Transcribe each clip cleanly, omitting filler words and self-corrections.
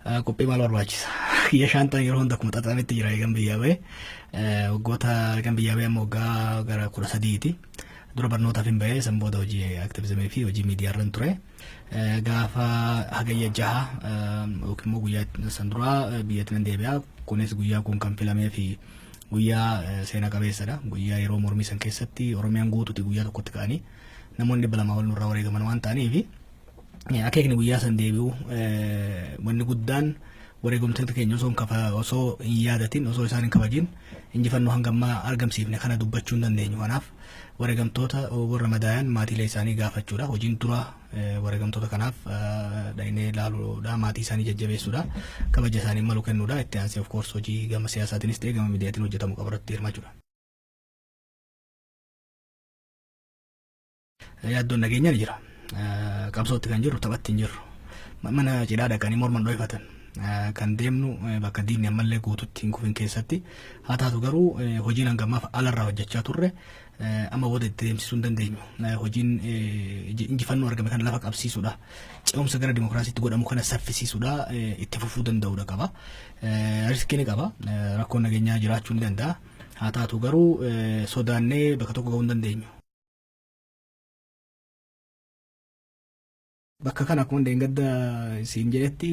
Qophii maal barbaachisa? Kiyya shaantaan yeroo hunda akkuma xaxametti jira eegan biyyaa bahe. Waggoota eegan biyyaa bahe amma waggaa gara 13ti. Dura barnootaaf hin bahee, san booda hojii activism fi hojii miidiyaa irra ture. Gaafa Hagayya 6 yookiin immoo guyyaa san duraa biyyatti nan deebi'a. Kunis guyyaa kun kan filamee fi guyyaa seena qabeessadha. Guyyaa yeroo mormii san keessatti Oromiyaan guutuuti guyyaa tokkotti ka'anii namoonni 200 ol nurraa wareegaman waan ta'aniif, akeekni guyyaa san deebi'u wanni guddaan wareegamtoota keenya osoo hin yaadatin, osoo isaan hin kabajin injifannoo hanga ammaa argamsiifne kana dubbachuu hin dandeenyu. Kanaaf wareegamtoota, warra madaayan, maatiilee isaanii gaafachuudha. Hojiin dura wareegamtoota kanaaf dhaynee ilaaluudha, maatii isaanii jajjabeessuudha, kabaja isaanii malu kennuudha. Itti aansee, of course, hojii gama siyaasaatiinis ta'e gama miidiyaatiin hojjetamu qabu irratti hirmaachuudha. Yaaddoon nageenyaa ni jira. Qabsootti kan jirru, taphatti hin jirru. Mana cidhaa dhaqanii morman dho'ifatan. Kan deemnu bakka diinni ammallee guututti hin kufin keessatti. Haa taatu garuu hojiin hangammaaf alarraa hojjechaa turre amma booda itti deemsisuu hin dandeenyu. Hojiin injifannoo argame kana lafa qabsiisuudha. Ce'umsa gara dimokiraasiitti godhamu kana saffisiisuudha, itti fufuu danda'uudha qaba. Risk ni qaba. Rakkoon nageenyaa jiraachuu ni danda'a. Haa taatu garuu sodaannee bakka tokko gahuu hin dandeenyu. Bakka kana akkuma deengadda siin jedhetti,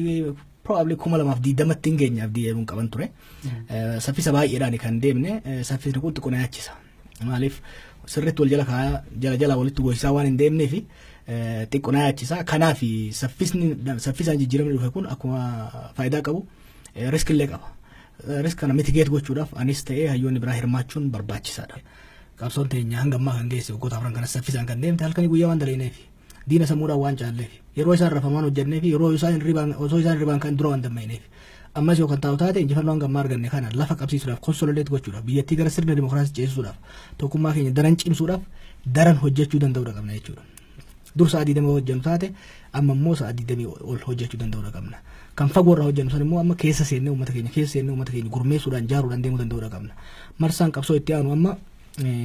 probably 2020tti hin geenye abdii jedhuun qaban ture. Saffisa baay'eedhaan kan deemne, saffisni kun xiqqoo na yaachisa. Maaliif, sirriitti wal jala kaayaa jala jala walitti goosisaa waan hin deemneef xiqqoo na yaachisa. Kanaaf saffisni saffisaan jijjiiramni dhufe kun akkuma faayidaa qabu risk illee qaba. Risk kana mitigate gochuudhaaf anis ta'ee hayyoonni biraa hirmaachuun barbaachisaadha. Qabsoon teenya hanga ammaa kan geesse, waggoota 4 kana saffisaan kan deemte, halkanii guyyaa waan dalagneef, diina sammuudhaan waan caalleef, yeroo isaan rafamaan hojjenneef, yeroo isaan ribaan osoo isaan ribaan kan dura waan dammaqneef. Ammas yoo kan taa'u taate, injifannoo hanga ammaa arganne kana lafa qabsiisuudhaaf, consolidate gochuudhaaf, biyyattii gara sirna dimokiraasii ceesisuudhaaf, tokkummaa keenya daran cimsuudhaaf daran hojjechuu danda'uudha qabna jechuudha. Dur sa'a 20 hojjennu taate, amma immoo sa'a 20 ol hojjechuu danda'uudha qabna. Kan fagoo irraa hojjennu san immoo amma keessa seennee, uummata keenya keessa seennee, uummata keenya gurmeessuudhaan, jaaruudhaan deemuu danda'uudha qabna. Marsaan qabsoo itti aanu amma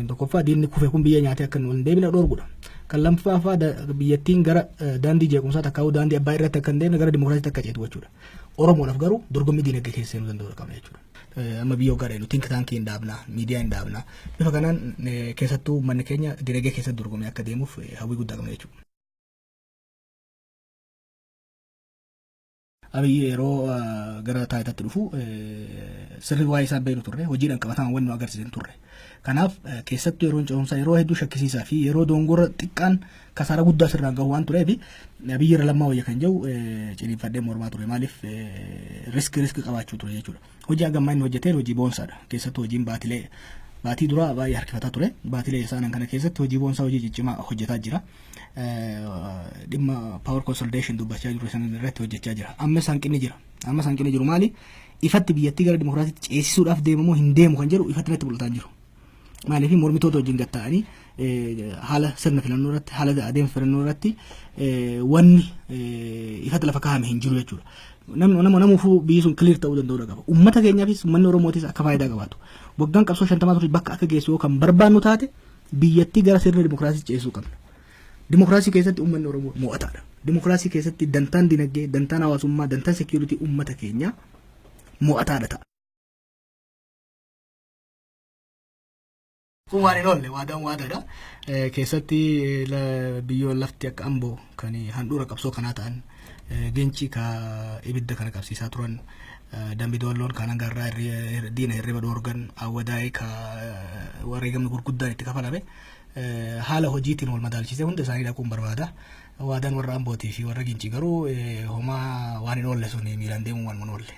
tokkoffaa diinni kufe kun biyya nyaatee akka hin deebine dhoorgudha. Kan lammaffaa biyyattiin gara daandii jeequmsaa takkaa'uu daandii abbaa irratti akka hin deemne, gara dimokiraasiitti akka ceetu gochuudha. Oromoodhaaf garuu dorgommii diinagdee keessa seenuu danda'uudha qabna jechuudha. Amma biyya hoggaa dheenu think tankii hin dhaabna, miidiyaa hin dhaabna. Bifa kanaan keessattuu uummanni keenya diinagdee keessatti dorgomee akka deemuuf hawwii guddaa qabna jechuudha. Abiyyi yeroo gara taayitaatti dhufu sirri waa'ee isaa beeknu turre, hojiidhaan qabatamaan wanni nu agarsiisan turre. Kanaaf keessattuu yeroon ce'umsaa yeroo hedduu shakkisiisaa fi yeroo dongora xiqqaan kasaaraa guddaa sirraan gahu waan tureef, Abiyyi irra Lammaa wayya kan jedhu ciniinfadhee mormaa ture. Maaliif, risk qabaachuu ture jechuudha. Hojii hagammaa inni hojjeteen hojii boonsaadha. Keessattuu hojiin baatilee baatii duraa baay'ee harkifataa ture. Baatilee isaanan kana keessatti hojii boonsaa, hojii ciccimaa hojjetaa jira. Dhimma power consolidation dubbachaa jiru san irratti hojjechaa jira. Ammas hanqinni jira. Ammas hanqinni jiru maali? Ifatti biyyattii gara dimokiraasiitti ceesisuudhaaf deemamoo hin deemu kan jedhu ifatti natti mul'ataa jiru. Maaliif, mormitoota wajjin gatta'anii haala sirna filannoo irratti, haala adeemsa filannoo irratti wanni ifatti lafa kaa'ame hin jiru jechuudha. Namni nama namuufuu biyyi sun clear ta'uu danda'uu qaba. Uummata keenyaafis, uummanni Oromootis akka faayidaa qabaatu. Waggaan qabsoo 50 ture bakka akka geessu yoo kan barbaannu taate, biyyattii gara sirna dimokiraasii ceesisuu qabna. Dimokiraasii keessatti uummanni Oromoo mo'ataadha. Dimokiraasii keessatti dantaan dinagdee, dantaan hawaasummaa, dantaan security uummata keenyaa mo'ataadha ta'a. Kun waan hin oolle, waadaan waadaadha. Keessatti biyyoon lafti akka Amboo kan handhuura qabsoo kanaa ta'an, Gincii ka ibidda kana qabsiisaa turan, Dambi Doolloon kan hanga irraa diina hirriba dhoorgan, Awwadaayii ka wareegamni gurguddaan itti kafalame, haala hojiitiin wal madaalchisee hunda isaanii dhaquun barbaada. Waadaan warra Ambootii fi warra Gincii garuu homaa waan hin oolle, sun miilaan deemuu waan hin oolle.